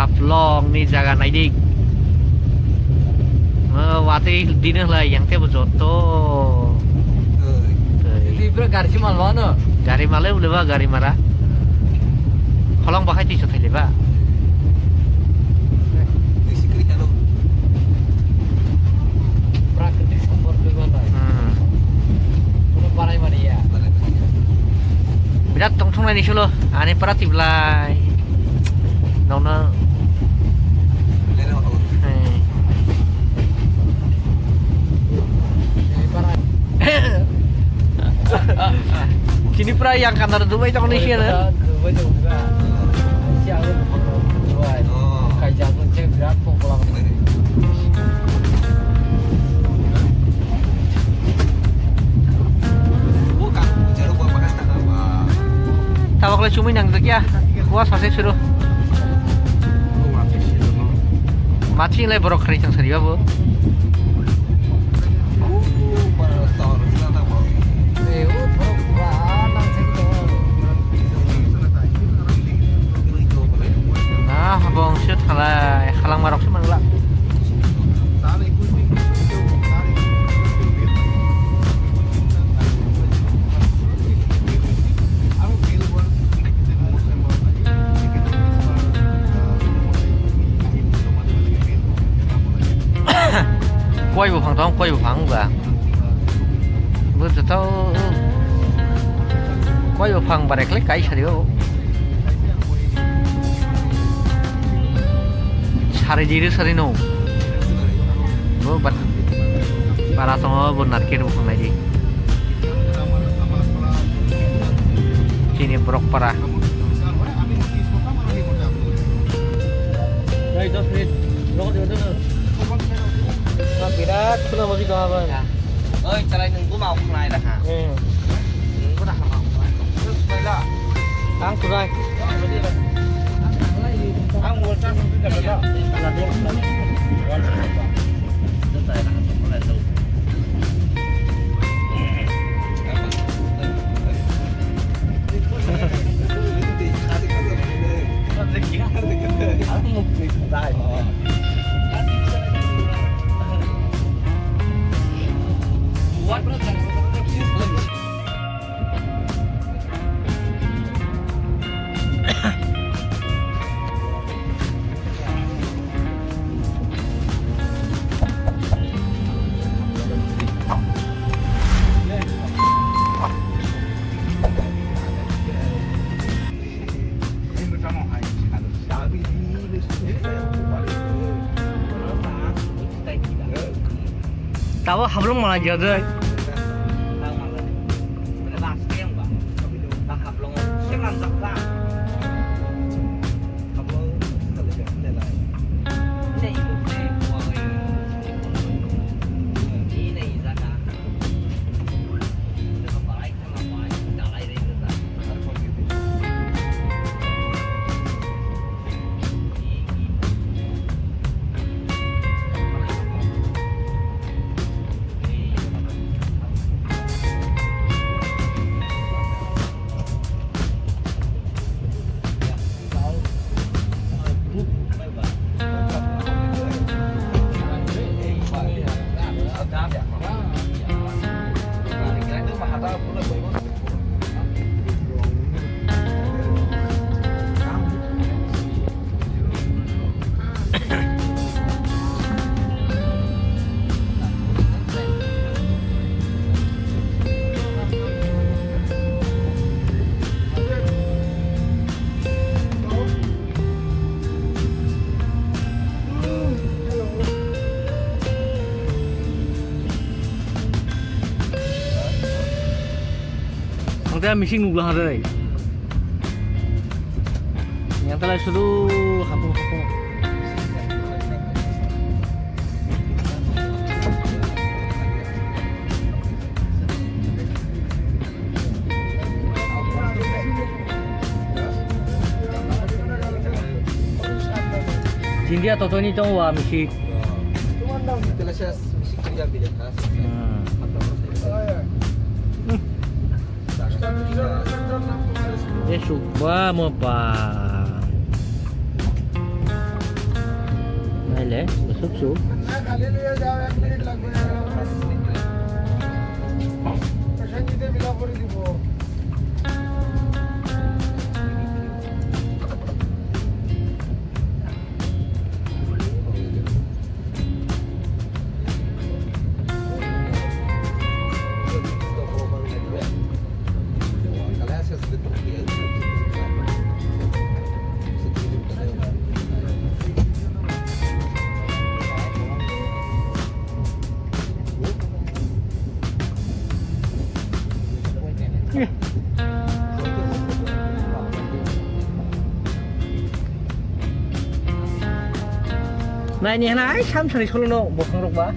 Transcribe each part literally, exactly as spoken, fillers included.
Haflong ni jaga naidik. Oh, watwi dino hlai yang tebo joto. Twi. Twi. Twi, bro, gari si mal wano? Gari malai ule ba, gari mara. Kholong bakhai twi sothai le ba. Prakritik sompod le ba lai. Hmm. Kono banai mani ya. Birat tongthok nai ni solo, ani para twi belai. Nokno. Leno. Hey. Chini pura yang kanar Dubai tong ni siya na. Dubai tong na. Siya ang Dubai. Oh. Kaisa ang cek berat kok pulang. Tabok le chumui nang jak ya. Kuwa sase suru. Machi le borok khari chang sari babu. Na habong sio thalai halangma rok se mangla. Koi buphang tong, koi buphang ba. Bo joto koi buphang bare khlai kai sari o. Sari di re sari no. Bo bat para tongo bo narkir buphang nai di. Chini borok para. Birat khuna masi doha ban. Oi, chalai nung guma khunai da ha. Hmm. Nung guna ha ma khunai. Ang khunai. Ang wal ta nung da da. Tabo hablung mana jadai. Ang tei mising nukla ha dai. Yang tei lai sudu hapung hapung. Jindia totoni tong wa misi. Hmm. Esuk ba mo pa. Eh, masuk su. Naini hwnna ai samsani solo no bopang rok ba.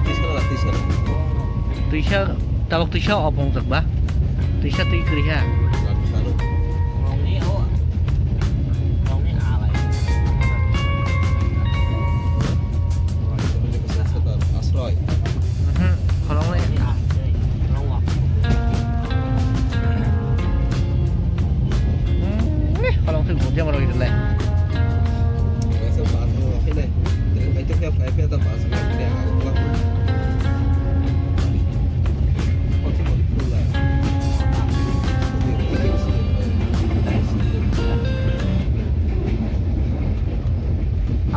Twisa, twisa. Twisa, tabuk twisa opong jak ba? Twisa twi kwrwi ha. Asroy. Mhm, khoroknwi. Hmm, eh, khoroknwi bo jemaro gidilai.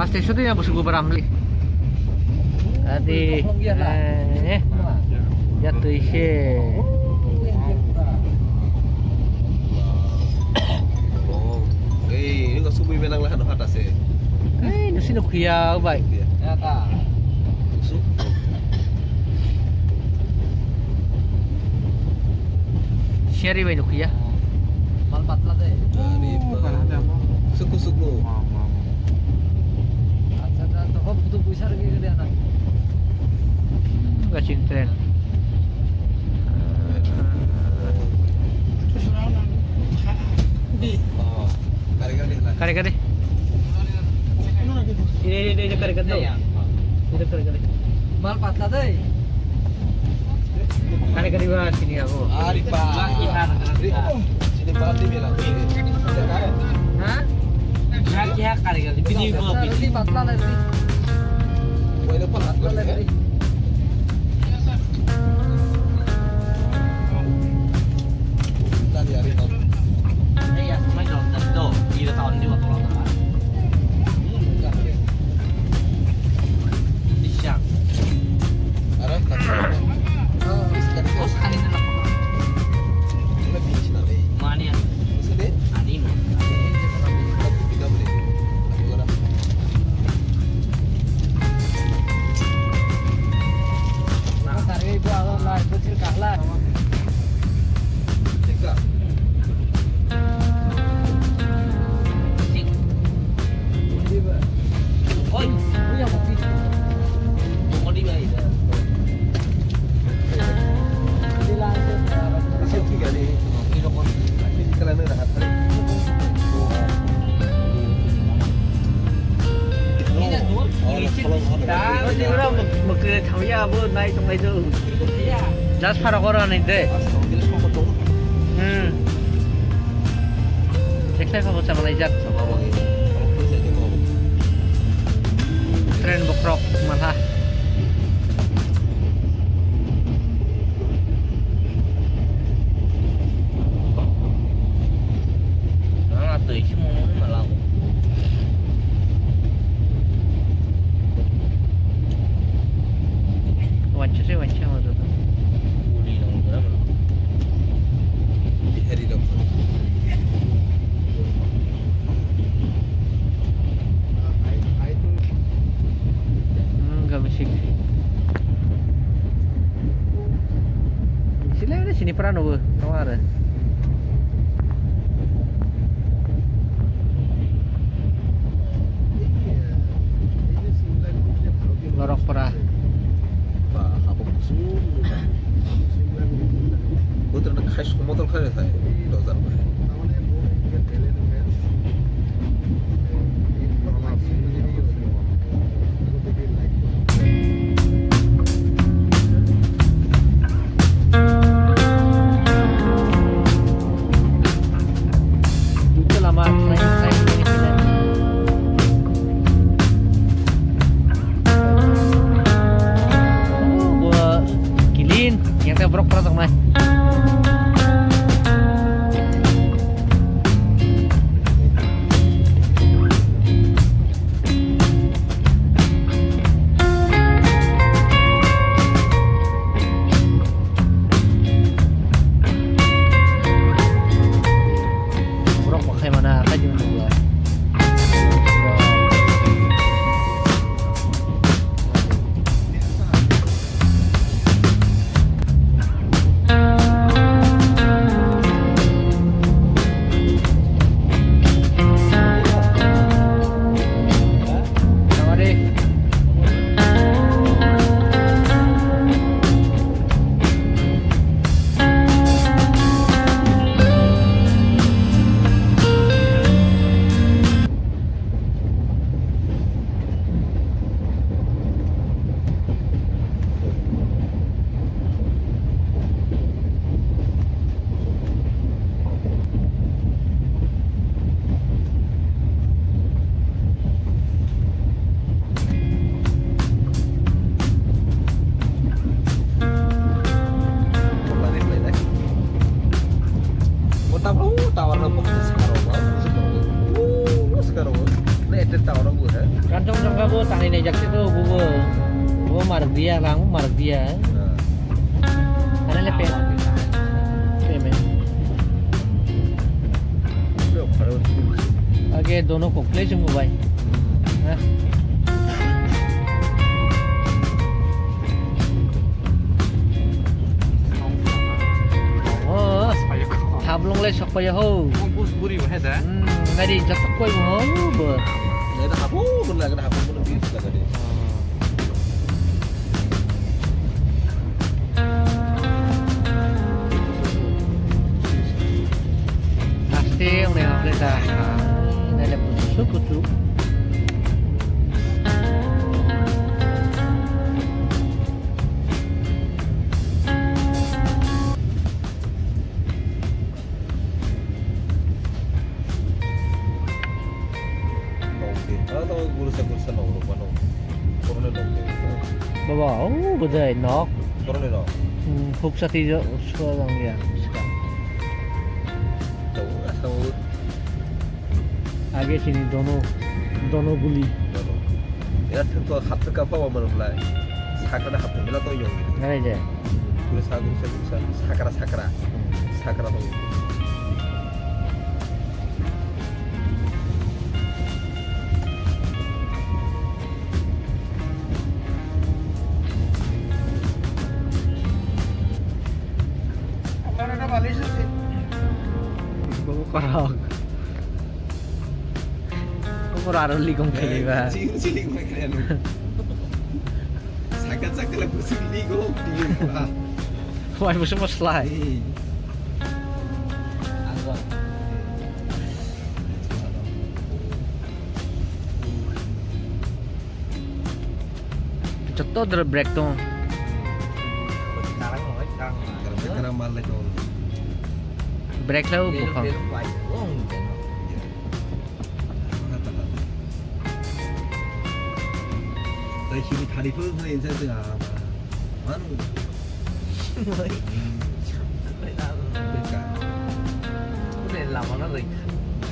Aste sudi ya busuk gubara hamli. Adi, eh, ya tui se. Ei, ini kok subui menang lah, hata se. Eh, nusi nukhuya, bai. Ya ta. Busuk. Siyari bai nukhuya. Mal patla de. Ari, kusuk kusuk lo. Acha, acha, to hop tu puisa regi gede ana. Gachin train. Kare kare. Ini, ini, ini kare kare. Ini kare kare. Mal patla de. Kare kare ba sini aku. Ari pa. Sini ba di bela. Ha? Kare kare. Bini ko. Roti patla na roti. Wala patla na roti. Tadi hari no. Iya, semua jalan tadi tuh. Iya, tahun ini waktu orang. Bisa. Oro, oro, oro. Just phara koro hinwi de. Hmm. Teknai kabo chama lai jak. Train bokhorok manha. Ang atwi se mungwi malang. Wancha se wancha ma to. Uri nang pura malang. Bihari dok. Hmm, gabisik. Ini pura nubu, tong ada. Lorok pura. Ba, habo kusum. Botrok na khai somodol khai thai, dojar bai. Duka lama, try, try, try, try. Oh, gua kilin, yang teh brok pernah tong nai. Borok bo khai mana, khai di mana. Bo tabuk tower rok bo saka rok bo, saka rok bo. Na airtel tower rok bo he. Kanchanjunga bo tangwi naijak se to bo bo. Bo marak diya lang, marak diya. Ana le pe. Payment. Age dono kok place mo bai. Ha? Oh, hablong le sok paya ho. Bus buri bo he da. Hmm, nari jatok koi mo ho bo. Nari habu bo lagi habu bo bis lagi. Aste wngnai hwnkhai da. Naile kuchuk kuchuk. Nokde. Ah, to gursa gursa nok rok mano. Korone nokde. Baba, oh, bwdai nok. Korone nok. Hmm, huksa twi jo, sua jang ya. Tau, asau. Age sini dono, dono guli. Dono. Era thun to hapte ka pawa mano blai. Sakra hapte bela to yong. Ngai je. Gursa gursa gursa. Sakra sakra. Sakra to. Bobo korok. Bobo aro ligong kheliba. Sing sing ligong kheliba. Sakha sakha la kusuk ligong kheliba. Wai musu maslai. Joto dra brake tong. Brake lai o buphang. Tei sini thari phuru phuru insa sing ah. Manu. Beka. Kune lama na ring.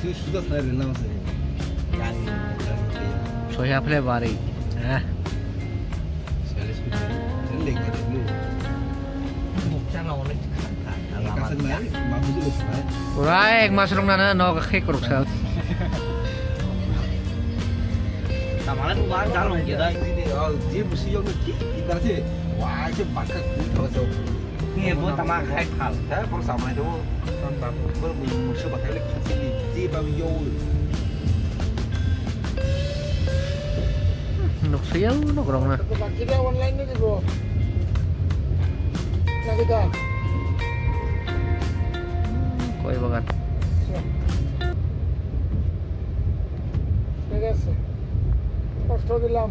Tu sudah saya rela masih. Yang. Soya phle bari. Eh. Saya les pun. Saya lagi dulu. Bukcha na onek. Pura ek mas rok nana no khe korok sal. Tamala tu bar jar mang keda. Ji busi yok ki kita se. Wah, se bakak pun thaw se. Bo tama khai thal. He, boro samai do. Boro musu bathai le khasi di, je ba yo. Nuk suyau nuk rong na. Kira online ni bo. Lagi dah. Koi bagan. ঠিক আছে, কষ্ট দিলাম।